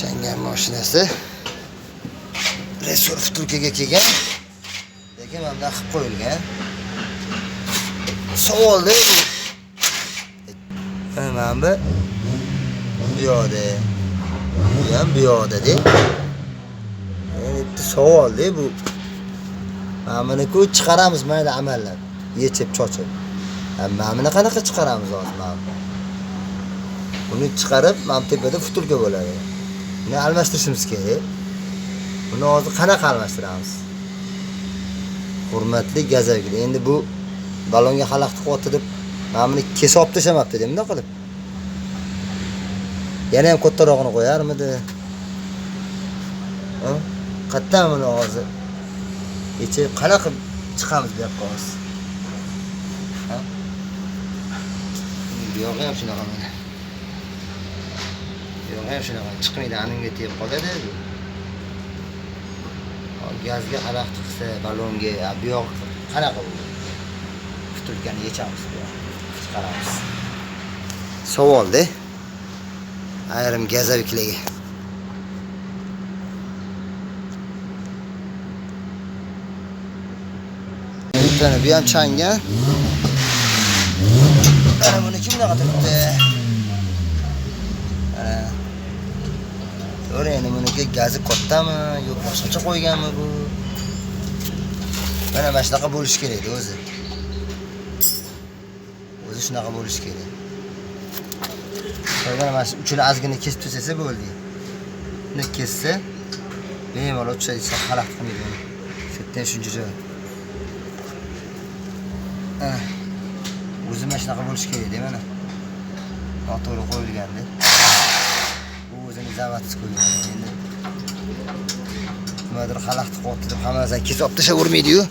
Changan mashinasi. Resor vtulkaga kelgan. Lekin mana bunday qilib qo'yilgan. Savolda bu. Mana bu bu yoqda. Bu ham bu yoqda-da. Endi bitta savolda bu. Mana buni-ku chiqaramiz mayli amallab, yechib chochib. Mana buni qanaqa chiqaramiz hozir mana bu? Buni chiqarib, mana bu tepada vtulka bo'ladi. Buni almashtirishimiz kerak. Buni hozir qanaqa almashtiramiz? Hurmatli gazavlar, endi bu balonga xalaqit qilyapti deb mana buni kesib olib tashlamabdi deb bunday qilib. Yana ham kattarog'ini qo'yarmidi? Ha? Qayerdan buni hozir yechib qanaqa chiqamiz bu yoqqa hozir? Ha? Bu yog'i ham shunaqa mana. Bu yog'i ham shunaqa chiqmaydi, anunga tegib qoladi. Gazga xalaqit qilsa balonga, bu yoq qanaqa bo'ladi? Vtulkani yechamiz bu yoqni, chiqaramiz. Savolda ayrim gazaviklarga. Mana bu ham changan. Mana buni kim bunaqa turibdi? Mana. To'g'ri, endi buniki gazi kattami, yo'q boshqacha qo'yganmi bu? Mana mana shunaqa bo'lishi kerak edi o'zi. O'zi shunaqa bo'lishi kerak. Mana mana shu uchini ozgina kesib tashlasa bo'ldi. Buni kessa bemalol tushadi, hech xalaqit qilmaydi uni. Shu yerdan shuncha joy. O'zi mana shunaqa bo'lishi kerak edi mana. Noto'g'ri qo'yilganda. Bu o'zini zavodsiz qo'yilgan endi. Nimadir xalaqit qilyapti deb hamma narsani kesib olib tashlavermaydi-yu.